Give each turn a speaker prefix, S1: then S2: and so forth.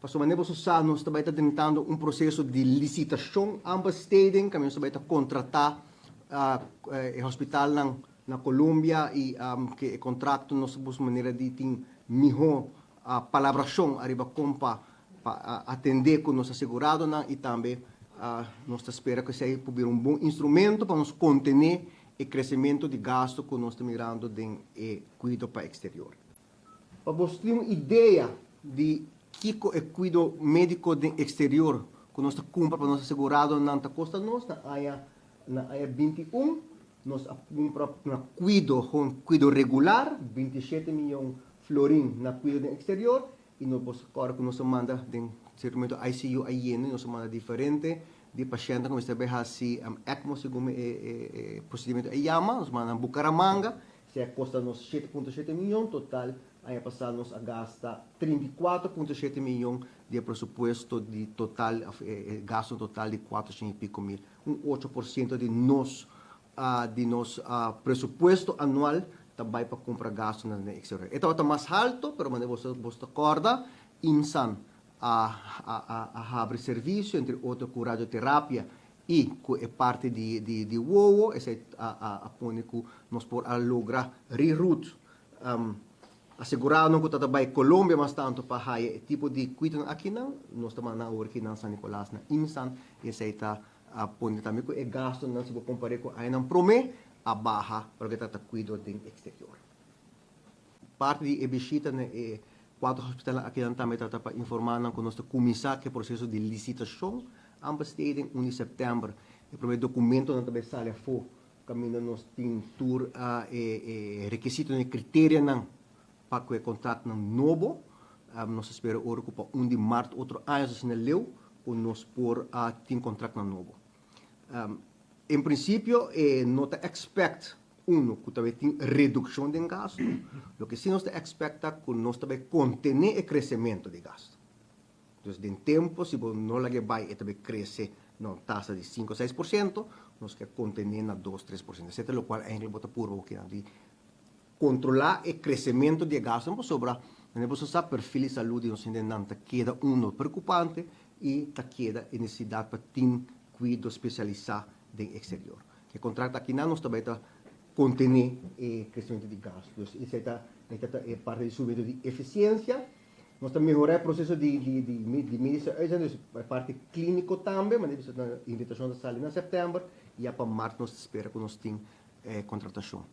S1: Pasobra manera boso sa nos ta bai ta drentando un proseso di lisitashon aanbesteding kaminda nos ta bai ta kontratá e hospitalnan na Colombia i ke e kontrakto nos ta busca manera di tin mihó palabrashon ariba kon pa atendé ku nos aseguradonan i tambe nos ta spera ku esei por bira un bon instrumento pa nos kontené e kresementu di gastu ku nos ta mirando den e kuido pa eksterior. Pa bo tin un idea di kiko e kuido médiko den eksterior ku nos ta kumpra pa nos aseguradonan ta kosta nos, na aña na aña 21 nos a kumpra na kuido, gewoon kuido regular, 27 miyon florin na kuido den eksterior i nos bo sa kòrda ku nos a manda den sierto momento ICU a yena i nos a manda diferente di pashèntnan ku mester bai hasi ECMO segun e e prosedimentu a yama, nos manda nan Bucaramanga. Si a kosta nos 7.7 miyon, total aña pasá nos a gasta 34.7 miyon di e presupuesto di total òf e gasto total di 400 i piko mil. Un 8% di nos di nos presupuesto anual ta bai pa kumpra gastonan den eksterior. E tabata mas halto, pero manera boso boso ta kòrda, IMSAN a a a habri servisio, entre otro ku radioterapia I ku e parti di di di wowo, esei a a a pone ku nos por a logra reroute, asegurá-nos ku ta ta bai Colombia mas tantu pa haya e tipo di kuidonan akinan, nos ta manda nan awor aki nan San Nicolas na Imsan, i esei ta a pone tambe ku e gastunan si bo kompar'é ku añanan promé a baha pa loke ta ta kuido den eksterior. Parti di e bishita na e kuater hospitalnan akinan tambe ta ta pa informá nan ku nos ta kuminsá ku e proseso di lisitashon aanbesteding un di sèptèmber. E promé dokumentonan ta bai sali afó kaminda nos tin tur e e rekisitonan e kriterianan pa ku e kontraktnan nobo. Nos ta spera ora ku pa un di mart otro aña asina leu ku nos por tin kontraktnan nobo. En prinsipio e no ta èkspèkt Uno, ku ta bai tin redukshon den gastu. Loke si nos ta èkspèkt ta ku nos ta bai kontené e kresementu di gastu. Dus den tempu si bo no lag'é bai e ta bai krese na un tasa di 5 o 6%, nos ke kontené na 2, 3%. Esei ta lokual eindelijk bo ta purba bo kinan di kontrolá e kresementu di e gastunan pasobra manera boso sa perfil di salú di nos hendenan ta keda uno preokupante i ta keda e nesesidat pa tin kuido spesialisá den eksterior. E kontrakt akinan nos ta bai ta kontené e kresementu di gastu. Dus esei ta e ta e parti di subimentu di efisiensia. Nos ta mehorá e proseso di di di di medische uitzending, dus e parti klíniko tambe, manera bisa na invitashon ta sali na sèptèmber i ya pa mart nos ta spera ku nos tin e kontratashon.